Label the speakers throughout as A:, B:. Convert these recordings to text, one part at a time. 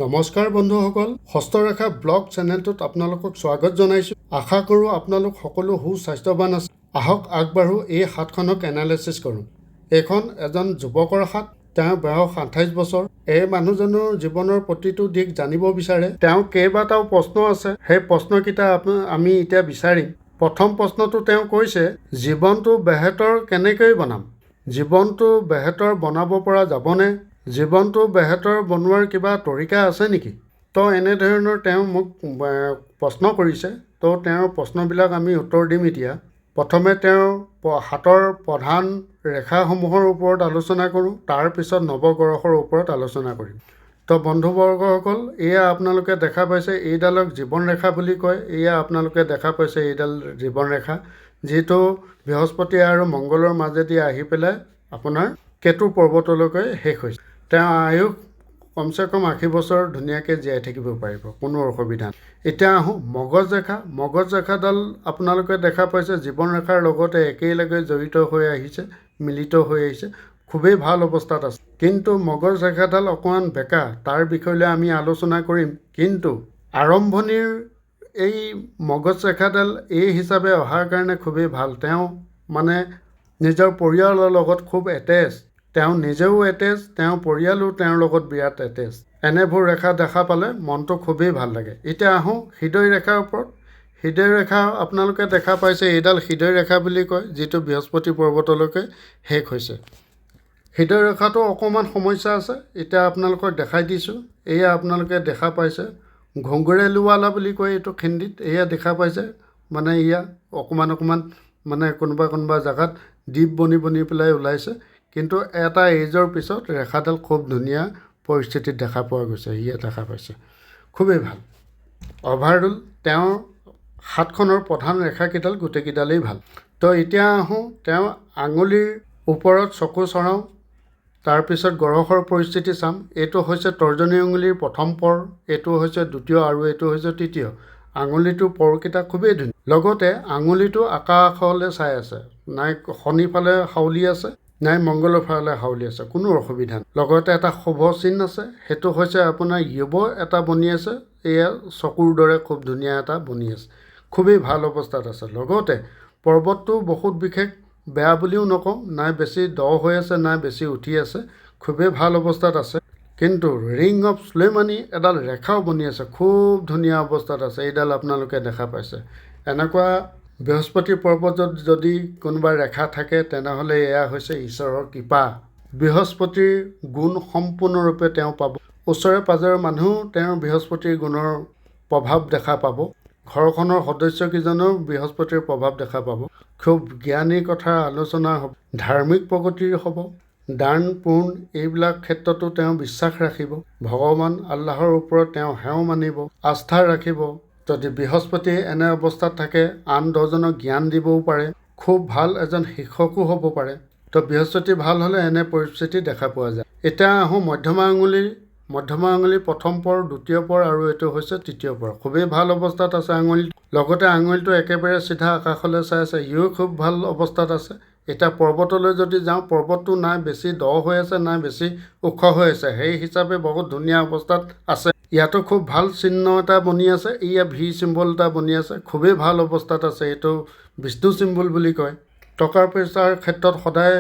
A: নমস্কাৰ বন্ধুসকল, হস্তৰেখা ব্লগ চেনেলটোত আপোনালোকক স্বাগত জনাইছোঁ। আশা কৰোঁ আপোনালোক সকলো সুস্বাস্থ্যৱান আছে। আহক আগবাঢ়ো, এই হাতখনক এনালাইচিছ কৰোঁ। এইখন এজন যুৱকৰ হাত। তেওঁৰ বয়স 28 বছৰ। এই মানুহজনৰ জীৱনৰ প্ৰতিটো দিশ জানিব বিচাৰে। তেওঁৰ কেইবাটাও প্ৰশ্ন আছে, সেই প্ৰশ্নকেইটা আমি এতিয়া বিচাৰিম। প্ৰথম প্ৰশ্নটো তেওঁ কৈছে, জীৱনটো বেহতৰ কেনেকৈ বনাম? জীৱনটো বেহতৰ বনাব পৰা যাবনে? জীৱনটো বেহতৰ বনোৱাৰ কিবা তৰিকা আছে নেকি? তো এনেধৰণৰ তেওঁ মোক প্ৰশ্ন কৰিছে। তো তেওঁৰ প্ৰশ্নবিলাক আমি উত্তৰ দিম এতিয়া। প্ৰথমে তেওঁৰ হাতৰ প্ৰধান ৰেখাসমূহৰ ওপৰত আলোচনা কৰোঁ, তাৰপিছত নৱগ্ৰহৰ ওপৰত আলোচনা কৰিম। তো বন্ধুবৰ্গসকল, এয়া আপোনালোকে দেখা পাইছে, এইডালক জীৱন ৰেখা বুলি কয়। এয়া আপোনালোকে দেখা পাইছে, এইডাল জীৱন ৰেখা, যিটো বৃহস্পতি আৰু মংগলৰ মাজেদি আহি পেলাই আপোনাৰ কেতু পৰ্বতলৈকে শেষ হৈছে। তেওঁৰ আয়ুস কমচে কম 80 বছৰ ধুনীয়াকৈ জীয়াই থাকিব পাৰিব, কোনো অসুবিধা নাই। এতিয়া আহোঁ মগজ ৰেখা। মগজ ৰেখাডাল আপোনালোকে দেখা পাইছে, জীৱন ৰেখাৰ লগতে একেলগে জড়িত হৈ আহিছে, মিলিত হৈ আহিছে, খুবেই ভাল অৱস্থাত আছে। কিন্তু মগজ ৰেখাডাল অকণমান বেকা, তাৰ বিষয়লৈ আমি আলোচনা কৰিম। কিন্তু আৰম্ভণিৰ এই মগজ ৰেখাডাল এই হিচাপে অহাৰ কাৰণে খুবেই ভাল। তেওঁ মানে নিজৰ পৰিয়ালৰ লগত খুব এটেচ, তেওঁ নিজেও এটেচ, তেওঁৰ পৰিয়ালো তেওঁৰ লগত বিৰাট এটেচ। এনেবোৰ ৰেখা দেখা পালে মনটো খুবেই ভাল লাগে। এতিয়া আহোঁ হৃদয় ৰেখাৰ ওপৰত। হৃদয় ৰেখা আপোনালোকে দেখা পাইছে, এইডাল হৃদয় ৰেখা বুলি কয়, যিটো বৃহস্পতি পৰ্বতলৈকে শেষ হৈছে। হৃদয় ৰেখাটো অকণমান সমস্যা আছে, এতিয়া আপোনালোকক দেখাই দিছোঁ। এয়া আপোনালোকে দেখা পাইছে, ঘুংগুৰেলুৱালা বুলি কয় এইটো হিন্দীত। এয়া দেখা পাইছে, মানে এয়া অকণমান অকণমান মানে কোনোবা কোনোবা জেগাত দ্বীপ বনি বনি পেলাই ওলাইছে। কিন্তু এটা এইজৰ পিছত ৰেখাডাল খুব ধুনীয়া পৰিস্থিতিত দেখা পোৱা গৈছে। ইয়ে দেখা পাইছে, খুবেই ভাল। অভাৰঅল তেওঁৰ হাতখনৰ প্ৰধান ৰেখাকেইডাল গোটেইকেইডালেই ভাল। তো এতিয়া আহোঁ তেওঁৰ আঙুলিৰ ওপৰত চকু চৰাওঁ, তাৰপিছত গ্ৰহৰ পৰিস্থিতি চাম। এইটো হৈছে তৰ্জনী আঙুলিৰ প্ৰথম পৰ, এইটো হৈছে দ্বিতীয় আৰু এইটো হৈছে তৃতীয়। আঙুলিটোৰ পৰকেইটা খুবেই ধুনীয়া। লগতে আঙুলিটো আকাশলৈ চাই আছে, নাই শনিফালে হাউলি আছে, নাই মংগলৰ ফালে হাউলি আছে, কোনো অসুবিধা নাই। লগতে এটা শুভ চিন আছে, সেইটো হৈছে আপোনাৰ য়ুব এটা বনি আছে, এয়া চকুৰ দৰে খুব ধুনীয়া এটা বনি আছে, খুবেই ভাল অৱস্থাত আছে। লগতে পৰ্বতটো বহুত বিশেষ বেয়া বুলিও নকওঁ, নাই বেছি দ হৈ আছে, নাই বেছি উঠি আছে, খুবেই ভাল অৱস্থাত আছে। কিন্তু ৰিং অফ চুলেমানী এডাল ৰেখাও বনি আছে, খুব ধুনীয়া অৱস্থাত আছে, এইডাল আপোনালোকে দেখা পাইছে। এনেকুৱা বৃহস্পতি পৰ্বতত যদি কোনোবা ৰেখা থাকে, তেনেহ'লে এয়া হৈছে ঈশ্বৰৰ কৃপা। বৃহস্পতিৰ গুণ সম্পূৰ্ণৰূপে তেওঁ পাব। ওচৰে পাঁজৰে মানুহেও তেওঁৰ বৃহস্পতিৰ গুণৰ প্ৰভাৱ দেখা পাব। ঘৰখনৰ সদস্যকেইজনেও বৃহস্পতিৰ প্ৰভাৱ দেখা পাব। খুব জ্ঞানী কথাৰ আলোচনা হ'ব, ধাৰ্মিক প্ৰগতিৰ হ'ব, দান পুণ এইবিলাক ক্ষেত্ৰতো তেওঁ বিশ্বাস ৰাখিব, ভগৱান আল্লাহৰ ওপৰত তেওঁ সেও মানিব, আস্থা ৰাখিব। যদি বৃহস্পতি এনে অৱস্থাত থাকে, আন দহজনক জ্ঞান দিবও পাৰে, খুব ভাল এজন শিক্ষকো হ'ব পাৰে। তো বৃহস্পতি ভাল হ'লে এনে পৰিস্থিতি দেখা পোৱা যায়। এতিয়া আহোঁ মধ্যমা আঙুলিৰ। মধ্যমা আঙুলিৰ প্ৰথম পৰ, দ্বিতীয় পৰ আৰু এইটো হৈছে তৃতীয় পৰ। খুবেই ভাল অৱস্থাত আছে আঙুলি। লগতে আঙুলিটো একেবাৰে চিধা আকাশলৈ চাই আছে, ইও খুব ভাল অৱস্থাত আছে। এতিয়া পৰ্বতলৈ যদি যাওঁ, পৰ্বতটো নাই বেছি দ হৈ আছে, নাই বেছি ওখ হৈ আছে, সেই হিচাপে বহুত ধুনীয়া অৱস্থাত আছে। ইয়াতো খুব ভাল চিহ্ন এটা বনি আছে, এইয়া ভি চিম্বল এটা বনি আছে, খুবেই ভাল অৱস্থাত আছে। এইটো বিষ্ণু চিম্বল বুলি কয়। টকা পইচাৰ ক্ষেত্ৰত সদায়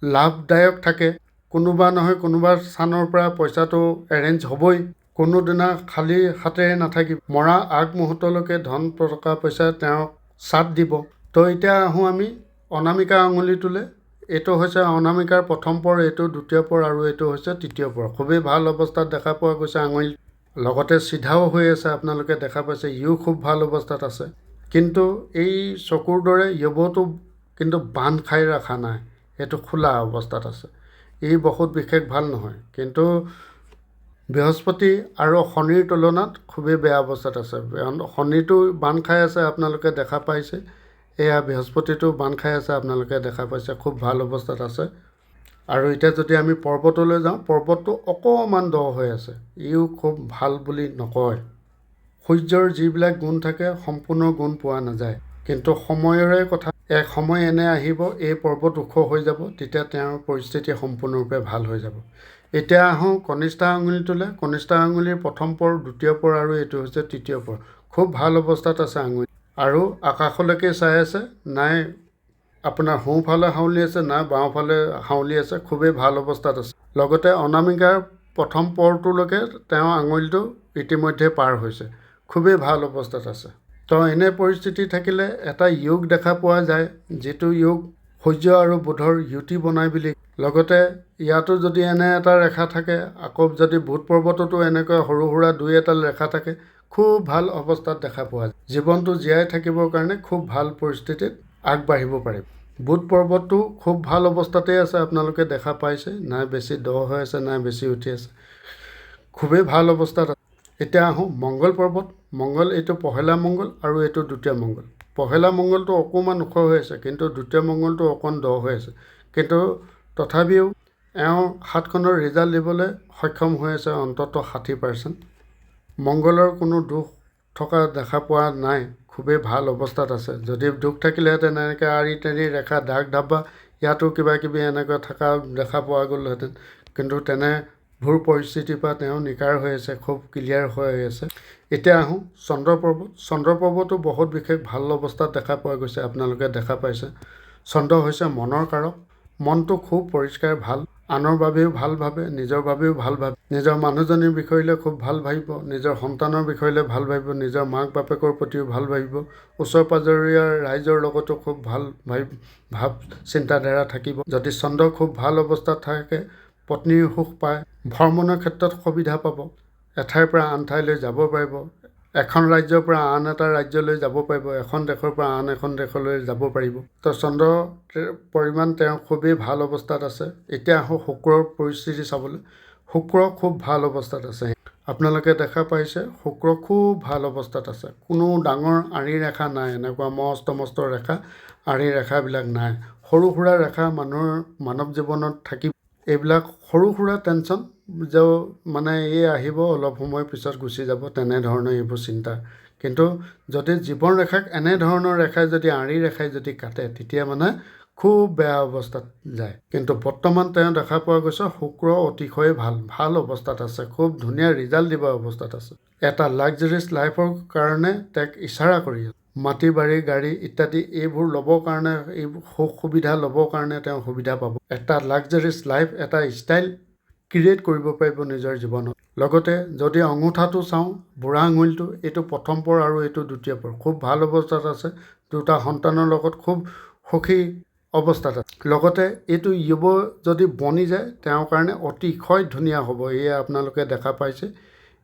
A: লাভদায়ক থাকে, কোনোবা নহয় কোনোবা স্থানৰ পৰা পইচাটো এৰেঞ্জ হ'বই, কোনোদিনা খালী হাতেৰে নাথাকিব। মৰা আগমুহূৰ্তলৈকে ধন টকা পইচা তেওঁক চাথ দিব। তো এতিয়া আহোঁ আমি অনামিকা আঙুলিটোলৈ। এইটো হৈছে অনামিকাৰ প্ৰথম পৰ, এইটো দ্বিতীয় পৰ আৰু এইটো হৈছে তৃতীয় পৰ। খুবেই ভাল অৱস্থাত দেখা পোৱা গৈছে আঙুলি, লগতে চিধাও হৈ আছে, আপোনালোকে দেখা পাইছে, ইও খুব ভাল অৱস্থাত আছে। কিন্তু এই চকুৰ দৰে য়বটো কিন্তু বান্ধ খাই ৰখা নাই, সেইটো খোলা অৱস্থাত আছে। ই বহুত বিশেষ ভাল নহয়, কিন্তু বৃহস্পতি আৰু শনিৰ তুলনাত খুবেই বেয়া অৱস্থাত আছে। শনিটো বান্ধ খাই আছে, আপোনালোকে দেখা পাইছে। এয়া বৃহস্পতিটো বান্ধ খাই আছে, আপোনালোকে দেখা পাইছে, খুব ভাল অৱস্থাত আছে। আৰু এতিয়া যদি আমি পৰ্বতলৈ যাওঁ, পৰ্বতটো অকণমান দ হৈ আছে, ইও খুব ভাল বুলি নকয়। সূৰ্যৰ যিবিলাক গুণ থাকে সম্পূৰ্ণ গুণ পোৱা নাযায়, কিন্তু সময়ৰে কথা, এক সময় এনে আহিব এই পৰ্বত ওখ হৈ যাব, তেতিয়া তেওঁৰ পৰিস্থিতি সম্পূৰ্ণৰূপে ভাল হৈ যাব। এতিয়া আহোঁ কনিষ্ঠা আঙুলিটোলৈ। কনিষ্ঠা আঙুলিৰ প্ৰথম পৰ, দ্বিতীয় পৰ আৰু এইটো হৈছে তৃতীয় পৰ। খুব ভাল অৱস্থাত আছে আঙুলি আৰু আকাশলৈকে চাই আছে, নাই আপোনাৰ সোঁফালে হাউলি আছে, নাই বাওঁফালে হাউলি আছে, খুবেই ভাল অৱস্থাত আছে। লগতে অনামিকাৰ প্ৰথম পৰটোলৈকে তেওঁ আঙুলিটো ইতিমধ্যে পাৰ হৈছে, খুবেই ভাল অৱস্থাত আছে। তো এনে পৰিস্থিতি থাকিলে এটা য়োগ দেখা পোৱা যায়, যিটো য়োগ সূৰ্য আৰু বুধৰ ইউটি বনাই বুলি। লগতে ইয়াতো যদি এনে এটা ৰেখা থাকে, আকৌ যদি বুধ পৰ্বততো এনেকৈ সৰু সুৰা দুই এটা ৰেখা থাকে, খুব ভাল অৱস্থাত দেখা পোৱা যায়। জীৱনটো জীয়াই থাকিবৰ কাৰণে খুব ভাল পৰিস্থিতিত আগবাঢ়িব পাৰিব। বুধ পৰ্বতটো খুব ভাল অৱস্থাতেই আছে, আপোনালোকে দেখা পাইছে, নাই বেছি দ হৈ আছে, নাই বেছি উঠি আছে, খুবেই ভাল অৱস্থাত আছে। এতিয়া আহোঁ মংগল পৰ্বত। মংগল এইটো পহেলা মংগল আৰু এইটো দ্বিতীয় মংগল। পহেলা মংগলটো অকণমান ওখ হৈ আছে, কিন্তু দ্বিতীয় মংগলটো অকণ দ হৈ আছে, কিন্তু তথাপিও এওঁ হাতখনৰ ৰিজাল্ট দিবলৈ সক্ষম হৈ আছে অন্ততঃ 60%। মংগলৰ কোনো দোষ থকা দেখা পোৱা নাই, খুবেই ভাল অৱস্থাত আছে। যদি দুখ থাকিলেহেঁতেন এনেকৈ আৰি তেৰি ৰেখা দাগ ধাবা ইয়াতো কিবা কিবি এনেকৈ থকা দেখা পোৱা গ'লহেঁতেন, কিন্তু তেনেবোৰ পৰিস্থিতিৰ পৰা তেওঁ নিকাৰ হৈ আছে, খুব ক্লিয়াৰ হৈ আছে। এতিয়া আহোঁ চন্দ্ৰ পৰ্বত। চন্দ্ৰ পৰ্বতো বহুত বিশেষ ভাল অৱস্থাত দেখা পোৱা গৈছে, আপোনালোকে দেখা পাইছে। চন্দ্ৰ হৈছে মনৰ কাৰক, মনটো খুব পৰিষ্কাৰ ভাল, আনৰ বাবেও ভাল ভাবে, নিজৰ বাবেও ভাল ভাবে, নিজৰ মানুহজনীৰ বিষয়লৈ খুব ভাল ভাবিব, নিজৰ সন্তানৰ বিষয়লৈ ভাল ভাবিব, নিজৰ মাক বাপেকৰ প্ৰতিও ভাল ভাবিব, ওচৰ পাজৰীয়া ৰাইজৰ লগতো খুব ভাল ভাৱ চিন্তাধাৰা থাকিব। যদি চন্দ্ৰ খুব ভাল অৱস্থাত থাকে, পত্নীৰ সুখ পায়, ভ্ৰমণৰ ক্ষেত্ৰত সুবিধা পাব, এঠাইৰ পৰা আন ঠাইলৈ যাব পাৰিব, এখন ৰাজ্যৰ পৰা আন এটা ৰাজ্যলৈ যাব পাৰিব, এখন দেশৰ পৰা আন এখন দেশলৈ যাব পাৰিব। তো চন্দ্ৰ পৰিমাণ তেওঁ খুবেই ভাল অৱস্থাত আছে। এতিয়া আহোঁ শুক্ৰৰ পৰিস্থিতি চাবলৈ। শুক্ৰ খুব ভাল অৱস্থাত আছে, আপোনালোকে দেখা পাইছে। শুক্ৰ খুব ভাল অৱস্থাত আছে, কোনো ডাঙৰ আঁৰি ৰেখা নাই, এনেকুৱা মস্ত মস্ত ৰেখা আঁৰি ৰেখাবিলাক নাই। সৰু সুৰা ৰেখা মানুহৰ মানৱ জীৱনত থাকিব, এইবিলাক সৰু সুৰা টেনশ্যন যে মানে এই আহিব অলপ সময়ৰ পিছত গুচি যাব, তেনেধৰণৰ এইবোৰ চিন্তা। কিন্তু যদি জীৱন ৰেখাক এনেধৰণৰ ৰেখাই যদি আঁৰি ৰেখাই যদি কাটে, তেতিয়া মানে খুব বেয়া অৱস্থাত যায়। কিন্তু বৰ্তমান তেওঁ দেখা পোৱা গৈছে শুক্ৰ অতিশয় ভাল ভাল অৱস্থাত আছে, খুব ধুনীয়া ৰিজাল্ট দিব অৱস্থাত আছে। এটা লাক্সাৰিয়াছ লাইফৰ কাৰণে তেওঁক ইচাৰা কৰি আছে, মাটি বাৰী গাড়ী ইত্যাদি এইবোৰ ল'বৰ কাৰণে, এইবোৰ সুখ সুবিধা ল'বৰ কাৰণে তেওঁ সুবিধা পাব। এটা লাক্সাৰিয়াছ লাইফ, এটা ষ্টাইল ক্ৰিয়েট কৰিব পাৰিব নিজৰ জীৱনত। লগতে যদি অঙুঠাটো চাওঁ, বুঢ়া আঙুলিটো, এইটো প্ৰথম পৰ আৰু এইটো দ্বিতীয় পৰ, খুব ভাল অৱস্থাত আছে, দুটা সন্তানৰ লগত খুব সুখী অৱস্থাত আছে। লগতে এইটো যুৱ যদি বনি যায়, তেওঁৰ কাৰণে অতিশয় ধুনীয়া হ'ব। এয়া আপোনালোকে দেখা পাইছে,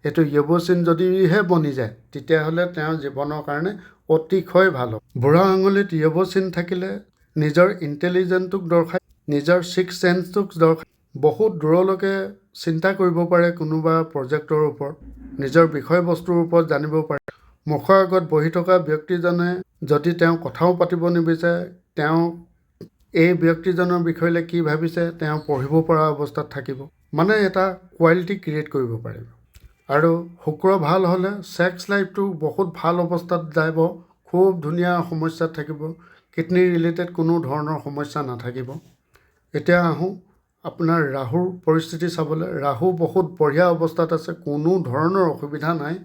A: এইটো যুৱ চিন যদিহে বনি যায়, তেতিয়াহ'লে তেওঁৰ জীৱনৰ কাৰণে অতিশয় ভাল হ'ব। বুঢ়া আঙুলিত যুৱ চিন থাকিলে নিজৰ ইণ্টেলিজেণ্টটোক দৰ্শায়, নিজৰ ছিক্স চেন্সটোক দৰ্শায়, বহুত দূৰলৈকে চিন্তা কৰিব পাৰে কোনোবা প্ৰজেক্টৰ ওপৰত, নিজৰ বিষয়বস্তুৰ ওপৰত জানিব পাৰে। মুখৰ আগত বহি থকা ব্যক্তিজনে যদি তেওঁ কথাও পাতিব নিবিচাৰে, তেওঁ এই ব্যক্তিজনৰ বিষয়লৈ কি ভাবিছে তেওঁ পঢ়িব পৰা অৱস্থাত থাকিব, মানে এটা কোৱালিটি ক্ৰিয়েট কৰিব পাৰিব। আৰু শুক্ৰ ভাল হ'লে ছেক্স লাইফটো বহুত ভাল অৱস্থাত যাব, খুব ধুনীয়া সমস্যাত থাকিব, কিডনী ৰিলেটেড কোনো ধৰণৰ সমস্যা নাথাকিব। এতিয়া আহোঁ আপোনাৰ ৰাহুৰ পৰিস্থিতি চাবলৈ। ৰাহু বহুত বঢ়িয়া অৱস্থাত আছে, কোনো ধৰণৰ অসুবিধা নাই।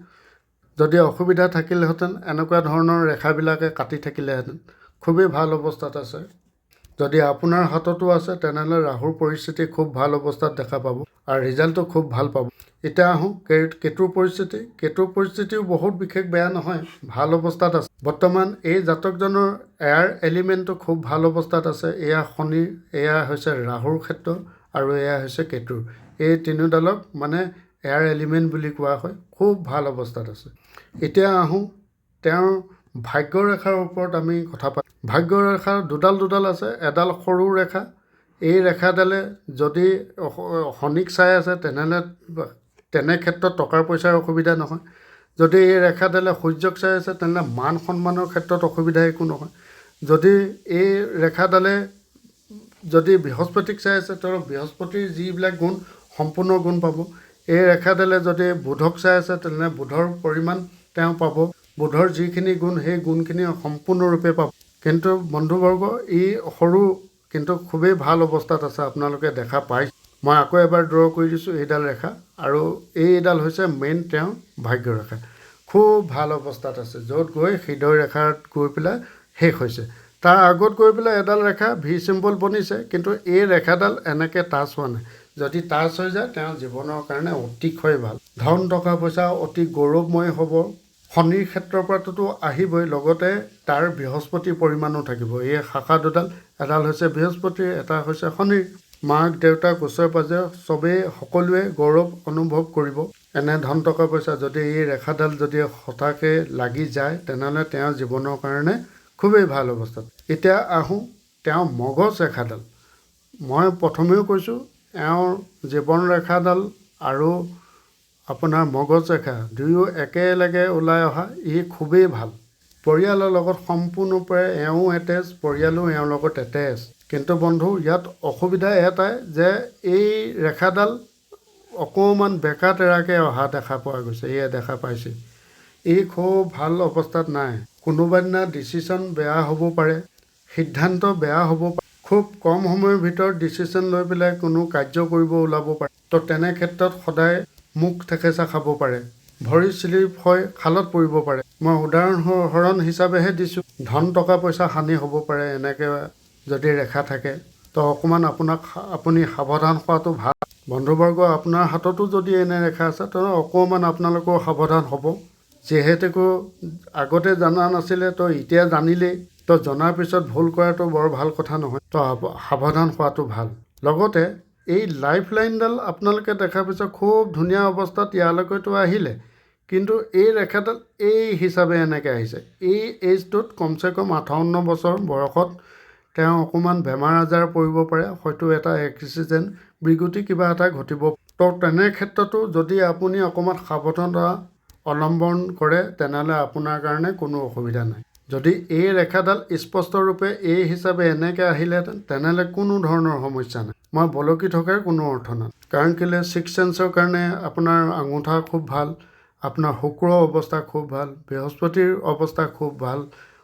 A: যদি অসুবিধা থাকিলেহেঁতেন এনেকুৱা ধৰণৰ ৰেখাবিলাকে কাটি থাকিলেহেঁতেন। খুবেই ভাল অৱস্থাত আছে। যদি আপোনাৰ হাততো আছে, তেনেহ'লে ৰাহুৰ পৰিস্থিতি খুব ভাল অৱস্থাত দেখা পাব আৰু ৰিজাল্টটো খুব ভাল পাব। এতিয়া আহোঁ কেতুৰ পৰিস্থিতি। কেতুৰ পৰিস্থিতিও বহুত বিশেষ বেয়া নহয়, ভাল অৱস্থাত আছে। বৰ্তমান এই জাতকজনৰ এয়াৰ এলিমেণ্টটো খুব ভাল অৱস্থাত আছে। এয়া শনিৰ, এয়া হৈছে ৰাহুৰ ক্ষেত্ৰ আৰু এয়া হৈছে কেতুৰ। এই তিনিওডালক মানে এয়াৰ এলিমেণ্ট বুলি কোৱা হয়, খুব ভাল অৱস্থাত আছে। এতিয়া আহোঁ তেওঁৰ ভাগ্যৰেখাৰ ওপৰত আমি কথা পাতিম। ভাগ্যৰেখাৰ দুডাল দুডাল আছে, এডাল সৰু ৰেখা। এই ৰেখাডালে যদি শনিক চাই আছে, তেনেহ'লে তেনে ক্ষেত্ৰত টকাৰ পইচাৰ অসুবিধা নহয়। যদি এই ৰেখাডালে সূৰ্যক চাই আছে, তেনেহ'লে মান সন্মানৰ ক্ষেত্ৰত অসুবিধা একো নহয়। যদি এই ৰেখাডালে যদি বৃহস্পতিক চাই আছে, তেওঁ বৃহস্পতিৰ যিবিলাক গুণ সম্পূৰ্ণ গুণ পাব। এই ৰেখাডালে যদি বুধক চাই আছে, তেনেহ'লে বুধৰ পৰিমাণ তেওঁ পাব, বুধৰ যিখিনি গুণ সেই গুণখিনি সম্পূৰ্ণৰূপে পাব। কিন্তু বন্ধুবৰ্গ, ই সৰু কিন্তু খুবেই ভাল অৱস্থাত আছে, আপোনালোকে দেখা পাইছে। মই আকৌ এবাৰ ড্ৰ কৰি দিছোঁ এইডাল ৰেখা, আৰু এইডাল হৈছে মেইন তেওঁৰ ভাগ্য ৰেখা। খুব ভাল অৱস্থাত আছে, য'ত গৈ হৃদয় ৰেখাত গৈ পেলাই শেষ হৈছে। তাৰ আগত গৈ পেলাই এডাল ৰেখা ভি চিম্বল বনিছে, কিন্তু এই ৰেখাডাল এনেকৈ টাচ হোৱা নাই। যদি টাচ হৈ যায় তেওঁৰ জীৱনৰ কাৰণে অতিশয় ভাল। ধন টকা পইচা অতি গৌৰৱময় হ'ব। শনিৰ ক্ষেত্ৰৰ পৰাটোতো আহিবই, লগতে তাৰ বৃহস্পতিৰ পৰিমাণো থাকিব। এই শাখা দুডাল, এডাল হৈছে বৃহস্পতিৰ, এটা হৈছে শনিৰ। মাক দেউতাক ওচৰে পাজৰে চবেই সকলোৱে গৌৰৱ অনুভৱ কৰিব। এনে ধন টকা পইচা যদি এই ৰেখাডাল যদি সঁচাকৈ লাগি যায়, তেনেহ'লে তেওঁৰ জীৱনৰ কাৰণে খুবেই ভাল অৱস্থাত। এতিয়া আহোঁ তেওঁৰ মগজ ৰেখাডাল। মই প্ৰথমেও কৈছোঁ, এওঁৰ জীৱন ৰেখাডাল আৰু আপোনাৰ মগজ ৰেখা দুয়ো একেলগে ওলাই অহা ই খুবেই ভাল। পৰিয়ালৰ লগত সম্পূৰ্ণৰূপে এওঁ এটেচ, পৰিয়ালো এওঁৰ লগত এটেচ। কিন্তু বন্ধু, ইয়াত অসুবিধা এটাই যে এই ৰেখাডাল অকণমান বেকা তেৰাকৈ অহা দেখা পোৱা গৈছে। এয়া দেখা পাইছে, ই খুব ভাল অৱস্থাত নাই। কোনোবা দিনা ডিচিশ্যন বেয়া হ'ব পাৰে, সিদ্ধান্ত বেয়া হ'ব পাৰে, খুব কম সময়ৰ ভিতৰত ডিচিশ্যন লৈ পেলাই কোনো কাৰ্য কৰিব ওলাব পাৰে। তো তেনে ক্ষেত্ৰত সদায় মুখ থেকেচা খাব পাৰে, ভৰি শ্লিপ হৈ খালত পৰিব পাৰে। মই উদাহৰণ হিচাপেহে দিছোঁ। ধন টকা পইচা হানি হ'ব পাৰে এনেকৈ যদি ৰেখা থাকে। তো অকণমান আপুনি সাৱধান হোৱাটো ভাল। বন্ধুবৰ্গ, আপোনাৰ হাততো যদি এনে ৰেখা আছে, তেনেহ'লে অকণমান আপোনালোকেও সাৱধান হ'ব। যিহেতুকে আগতে জনা নাছিলে, তো এতিয়া জানিলেই, তো জনাৰ পিছত ভুল কৰাটো বৰ ভাল কথা নহয়। তো সাৱধান হোৱাটো ভাল। লগতে এই লাইফ লাইনডাল আপোনালোকে দেখাৰ পিছত খুব ধুনীয়া অৱস্থাত ইয়ালৈকেতো আহিলে, কিন্তু এই ৰেখাডাল এই হিচাপে এনেকৈ আহিছে। এই এইজটোত কমচে কম 58 বছৰ বয়সত তেওঁ অকণমান বেমাৰ আজাৰ পৰিব পাৰে, হয়তো এটা এক্সিডেণ্ট বিগতি কিবা এটা ঘটিব। তো তেনে ক্ষেত্ৰতো যদি আপুনি অকণমান সাৱধানতা অৱলম্বন কৰে, তেনেহ'লে আপোনাৰ কাৰণে কোনো অসুবিধা নাই। যদি এই ৰেখাডাল স্পষ্টৰূপে এই হিচাপে এনেকৈ আহিলেহেঁতেন, তেনেহ'লে কোনো ধৰণৰ সমস্যা নাই। মই বলকি থকাৰ কোনো অৰ্থ নাই। কাৰণ কেলৈ, ছিক্স চেন্সৰ কাৰণে আপোনাৰ আঙুঠা খুব ভাল, আপোনাৰ শুক্ৰৰ অৱস্থা খুব ভাল, বৃহস্পতিৰ অৱস্থা খুব ভাল,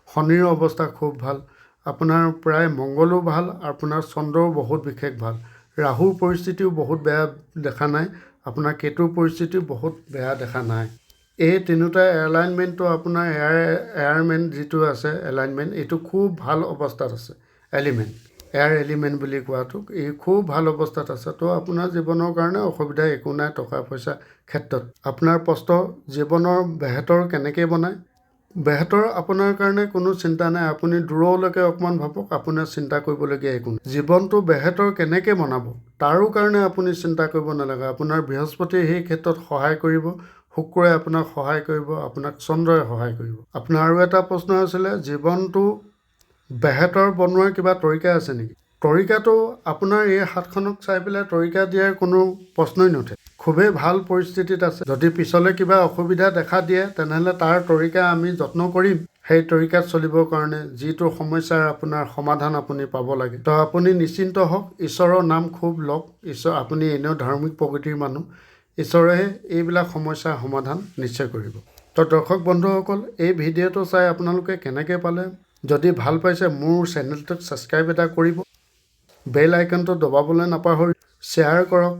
A: শনিৰ অৱস্থা খুব ভাল, আপোনাৰ প্ৰায় মংগলো ভাল, আপোনাৰ চন্দ্ৰও বহুত বিশেষ ভাল। ৰাহুৰ পৰিস্থিতিও বহুত বেয়া দেখা নাই, আপোনাৰ কেতুৰ পৰিস্থিতিও বহুত বেয়া দেখা নাই। এই তিনিওটা এলাইনমেণ্টটো আপোনাৰ এয়াৰমেন যিটো আছে এলাইনমেণ্ট, এইটো খুব ভাল অৱস্থাত আছে। এলিমেণ্ট, এয়াৰ এলিমেণ্ট বুলি কোৱাটো এই খুব ভাল অৱস্থাত আছে। তো আপোনাৰ জীৱনৰ কাৰণে অসুবিধা একো নাই টকা পইচা ক্ষেত্ৰত। আপোনাৰ প্ৰশ্ন, জীৱনৰ বেহতৰ কেনেকৈ বনায়? বেহতৰ আপোনাৰ কাৰণে কোনো চিন্তা নাই। আপুনি দূৰলৈকে অকণমান ভাবক, আপোনাৰ চিন্তা কৰিবলগীয়া একো নাই। জীৱনটো বেহতৰ কেনেকৈ বনাব তাৰো কাৰণে আপুনি চিন্তা কৰিব নালাগে। আপোনাৰ বৃহস্পতিয়ে সেই ক্ষেত্ৰত সহায় কৰিব, শুক্ৰই আপোনাক সহায় কৰিব, আপোনাক চন্দ্ৰই সহায় কৰিব। আপোনাৰ আৰু এটা প্ৰশ্ন আছিলে, জীৱনটো বেহতৰ বনোৱাৰ কিবা তৰিকা আছে নেকি? তৰিকাটো আপোনাৰ এই হাতখনক চাই পেলাই তৰিকা দিয়াৰ কোনো প্ৰশ্নই নুঠে। খুবেই ভাল পৰিস্থিতিত আছে। যদি পিছলৈ কিবা অসুবিধা দেখা দিয়ে, তেনেহ'লে তাৰ তৰিকা আমি যত্ন কৰিম, সেই তৰিকাত চলিবৰ কাৰণে যিটো সমস্যাৰ আপোনাৰ সমাধান আপুনি পাব লাগে। তো আপুনি নিশ্চিন্ত হওক, ঈশ্বৰৰ নাম খুব লওক। ঈশ্বৰ, আপুনি এনেও ধাৰ্মিক প্ৰকৃতিৰ মানুহ, ঈশ্বৰেহে এইবিলাক সমস্যাৰ সমাধান নিশ্চয় কৰিব। তো দৰ্শক বন্ধুসকল, এই ভিডিঅ'টো চাই আপোনালোকে কেনেকৈ পালে? যদি ভাল পাইছে মোৰ চেনেলটোক ছাবস্ক্ৰাইব এটা কৰিব, বেল আইকনটো দবাবলৈ নাপাহৰি, শ্বেয়াৰ কৰক,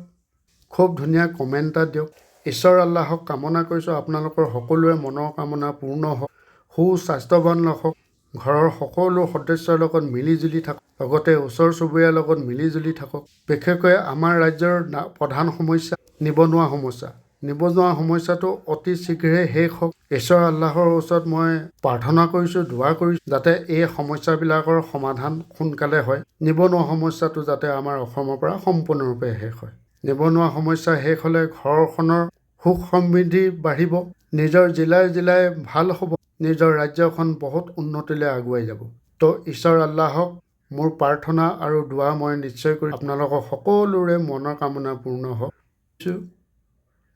A: খুব ধুনীয়া কমেণ্ট এটা দিয়ক। ঈশ্বৰ আল্লাহক কামনা কৰিছোঁ আপোনালোকৰ সকলোৰে মনৰ কামনা পূৰ্ণ হওক, সুস্বাস্থ্যৱান ৰাখক, ঘৰৰ সকলো সদস্যৰ লগত মিলিজুলি থাকক, লগতে ওচৰ চুবুৰীয়াৰ লগত মিলিজুলি থাকক। বিশেষকৈ আমাৰ ৰাজ্যৰ প্ৰধান সমস্যা নিবনুৱা সমস্যা। নিবনুৱা সমস্যাটো অতি শীঘ্ৰে শেষ হওক। ঈশ্বৰ আল্লাহৰ ওচৰত মই প্ৰাৰ্থনা কৰিছোঁ, দোৱা কৰিছোঁ, যাতে এই সমস্যাবিলাকৰ সমাধান সোনকালে হয়। নিবনুৱা সমস্যাটো যাতে আমাৰ অসমৰ পৰা সম্পূৰ্ণৰূপে শেষ হয়। নিবনুৱা সমস্যা শেষ হ'লে ঘৰখনৰ সুখ সমৃদ্ধি বাঢ়িব, নিজৰ জিলাই জিলাই ভাল হ'ব, নিজৰ ৰাজ্যখন বহুত উন্নতিলৈ আগুৱাই যাব। তো ঈশ্বৰ আল্লাহক মোৰ প্ৰাৰ্থনা আৰু দোৱা মই নিশ্চয় কৰিম, আপোনালোকৰ সকলোৰে মনৰ কামনা পূৰ্ণ হওক।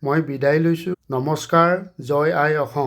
A: মই বিদায় লৈছোঁ। নমস্কাৰ, জয় আই অসম।